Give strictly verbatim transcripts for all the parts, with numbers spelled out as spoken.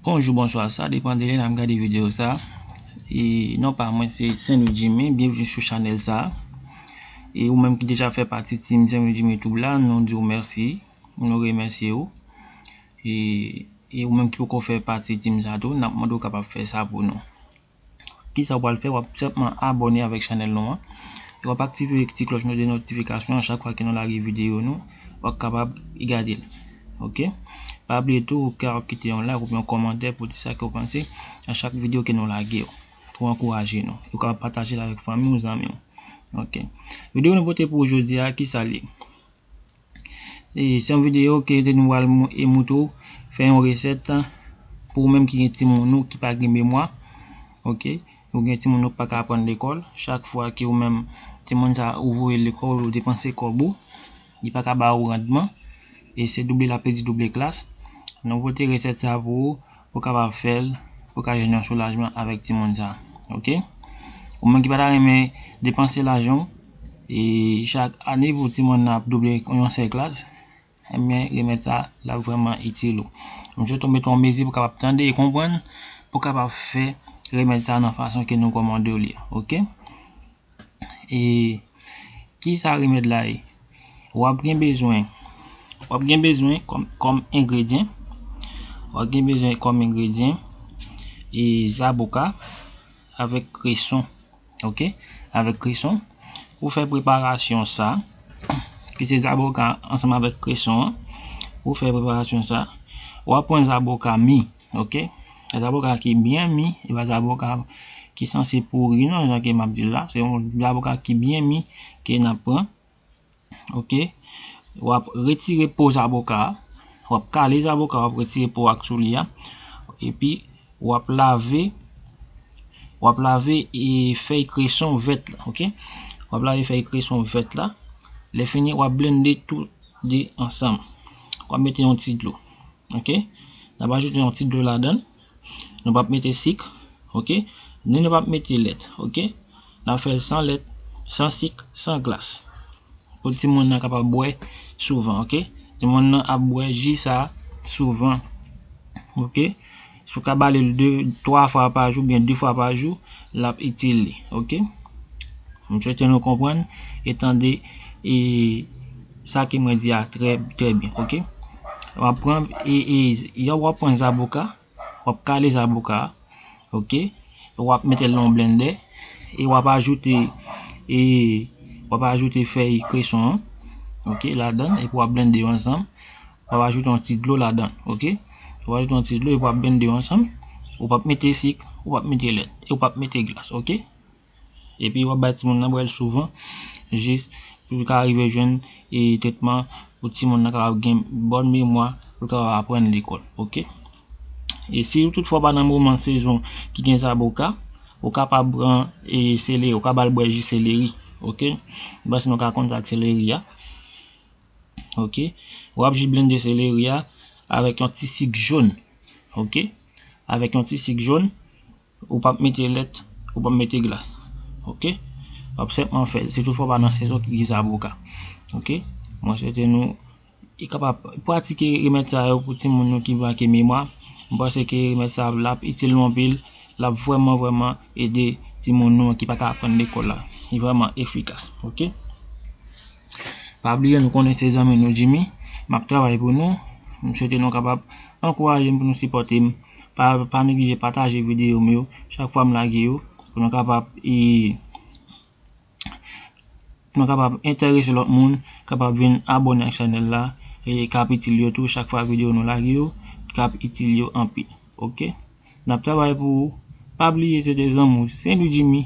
Bonjou, bonswa, sa depann de lè n ap gade videyo sa. E non pa mwen, se Saint Louis Jimmy, byenveni sou chanèl sa. E ou menm ki deja fè pati team Saint Louis Jimmy YouTube la, nou di w mèsi, nou remèsye w. E, e ou menm ki poko fè pati team sa tou, n ap mande w kapab fè sa pou nou. Kisa w pral fè? W ap senpman abòne avèk chanèl nou an. E w ap aktive ti klòch nou de notifikasyon an, chak fwa ke nou lage videyo nou, w ap kapab gade l. Oke? Pa bliye tou, ou ka kite yon like oubyen yon kòmantè pou di sa ke w panse a chak videyo ke nou lage yo, pou ankouraje nou. E w kapab pataje l avèk fanmi w, zanmi w. Oke? Videyo nou pote pou ou jodi a, kisa l ye? E se yon videyo ke te nou pral mou-, e moutre w fè yon resèt pou ou menm ki gen timoun ou ki pa gen memwa. Oke? Ou gen timoun ou ki pa ka aprann lekòl. Chak fwa ke ou menm timoun sa ou voye l lekòl, ou depanse kòb ou, li pa ka ba ou randman. E se double l ap pèdi double klas. Nou pote resèt sa pou ou, pou w kapab fè l, pou w ka jwenn yon soulajman avèk timoun sa. Oke? Ou menm ki pa ta renmen depanse lajan w, e chak ane pou timoun nan ap double yon sèl klas, ebyen, remèd sa, l ap vrèman itil ou. M swete w mete yon mezi pou w kapab tande e konprann, pou w kapab fè remèd sa nan fason ke nou kòmande w li. Oke? E kisa remèd la ye? W ap gen bezwen, w ap gen bezwen kòm, kòm engredyan, w ap gen bezwen kòm engredyan, e zaboka avèk kreson, oke? Avèk kreson, pou fè preparasyon sa, ki se zaboka ansanm avèk kreson an, pou fè preparasyon sa, w ap pran zaboka mi, oke? Zaboka ki byen mi, e pa zaboka ki sanse pouri non, jan ke m ap di l la. Se yon zaboka ki byen mi ke n ap pran. Oke? W ap retire po zaboka a. W ap kale zaboka a, w ap retire po ak sou li a. Epi, w ap lave, w ap lave e fèy kreson vèt la, oke? W ap lave fèy kreson vèt la. Lè fini, w ap blende tou de ansanm. W ap mete yon ti dlo. Oke? N ap ajoute yon ti dlo ladan l. Nou p ap mete sik, oke? Ni nou p ap mete lèt, oke? N ap fè l san lèt, san sik, san glas. Pou timoun nan kapab bwè souvan, oke? Timoun nan ap bwè ji sa souvan, oke? Si w ka ba li l de, twa fwa pa jou, oubyen de fwa pa jou, l ap itil li, oke? M swete nou konprann e tande, e, sa ke mwen di a trè, trè byen, oke? W ap pran, e, e, w ap pran zaboka, w ap kale zaboka a, oke? W ap mete l nan yon blendè, e w ap ajoute, e, w ap ajoute fèy kreson an, oke, ladan, epi w ap blende yo ansanm. W ap ajoute yon ti dlo ladan, oke? W ap ajoute yon ti dlo, epi w ap blende yo ansanm. Ou p ap mete sik, ou p ap mete lèt, e ou p ap mete glas, oke? Epi w ap bay timoun nan bwè l souvan, jis pou l ka rive jwenn, e, tretman, pou timoun nan kapab gen bòn memwa, pou l kapab aprann lekòl, oke? E si toutfwa w pa nan moman sezon ki gen zaboka, ou kapab pran, e, seleri, ou ka ba l bwè ji seleri, oke? M panse nou ka konn sa k seleri a. Oke? W ap jis blende seleri a avèk yon ti sik jòn. Oke? Avèk yon ti sik jòn, ou p ap mete lèt, ou p ap mete glas. Oke? W ap senpman fè l. Si toutfwa w pa nan sezon ki gen zaboka. Oke? Mwen swete nou, e, kapab pratike remèd sa yo pou timoun nou ki manke memwa. Mwen panse ke remèd sa l ap itil nou anpil. L ap vrèman, vrèman ede timoun nou ki pa ka aprann lekòl la. Li vrèman efikas. Oke? Pa bliye, nou konnen se zanmi nou Jimmy. M ap travay pou nou. M swete nou kapab ankouraje m pou nou sipòte m. Pa, pa neglije pataje videyo m yo chak fwa m lage yo. Pou nou kapab, e, pou nou kapab enterese lòt moun, kapab vin abòne ak chanèl la, e k ap itil yo tou chak fwa videyo nou lage yo, k ap itil yo anpil. Oke? N ap travay pou ou. Pa bliye, se te zanmi w, Saint Louis Jimmy,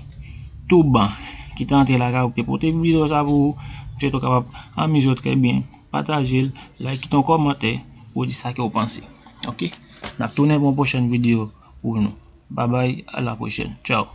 tou ban, ki te antre lakay ou, ki te pote videyo sa pou ou. M swete w kapab amize w trè byen. Pataje l, like, kite yon kòmantè pou w di sa ke w panse. Oke? N ap tounen pou yon pwochèn videyo pou nou. Babay, a la pwochèn. Tchaw.